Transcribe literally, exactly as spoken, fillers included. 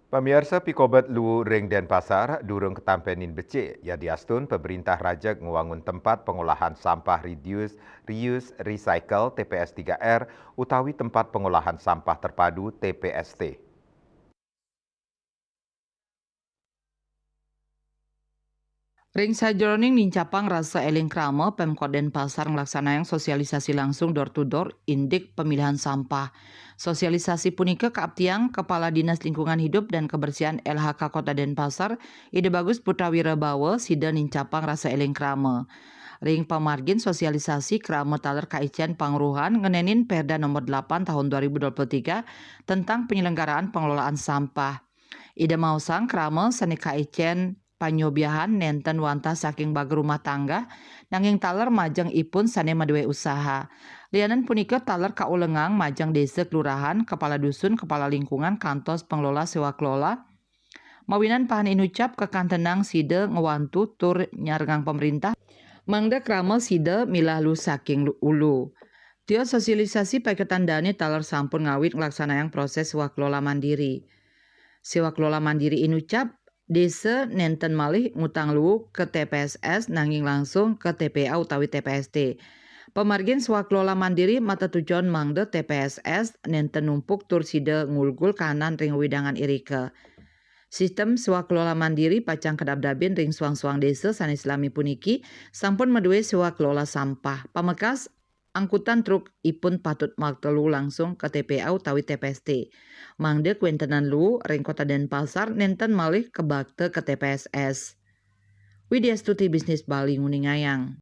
Pamiarsa, pikobet luwu ring Denpasar durung katampenin becik, yadiastun pemerintah rajeg ngwangun tempat pengolahan sampah reduce, reuse, recycle, T P S tiga R, utawi tempat pengolahan sampah terpadu, T P S T. Ring sajeroning nincapang rasa eling krama, Pemkot Denpasar nglaksanayang sosialisasi langsung door to door indik pemilihan sampah. Sosialisasi punika kaaptiang Kepala Dinas Lingkungan Hidup dan Kebersihan L H K Kota Denpasar, Ida Bagus Putra Wirabawa, sida nincapang rasa eling krama. Ring pamargin sosialisasi, krama taler kaicen pangruhan ngenenin Perda Nomor delapan Tahun dua ribu dua puluh tiga tentang penyelenggaraan pengelolaan sampah. Ida maosang krama sane kaicen panyobiahan nenten wantah saking baga rumah tangga, nanging taler majeng ipun sane madue usaha. Lianan punika, taler kaulengang majeng desa, kelurahan, kepala dusun, kepala lingkungan, kantos pengelola sewa kelola, mawinan pahan inucap kakantenang sida ngwantu tur nyarengang pemerintah, mangda krama sida milah luh saking lu-, ulu. Tio sosialisasi paiketan dane taler sampun ngawit nglaksanayang proses sewa kelola mandiri. Sewa kelola mandiri inucap, desa nenten malih ngutang luwu ke T P S S nanging langsung ke T P A utawi T P S T. Pamargin sewa kelola mandiri matetujon mangda T P S S nenten numpuk tur sida ngulgul kahanan ring wewidangan irika. Sistem sewa kelola mandiri pacang kadabdabin ring suang-suang desa sane salami puniki sampun madue sewa kelola sampah. Pamekas, angkutan truk ipun patut makta luwu langsung ke T P A utawi T P S T. Mangda kawentenan luwu ring Kota Denpasar nenten malih kabakta ke T P S S. Widya Stuti, Bisnis Bali, nguningayang.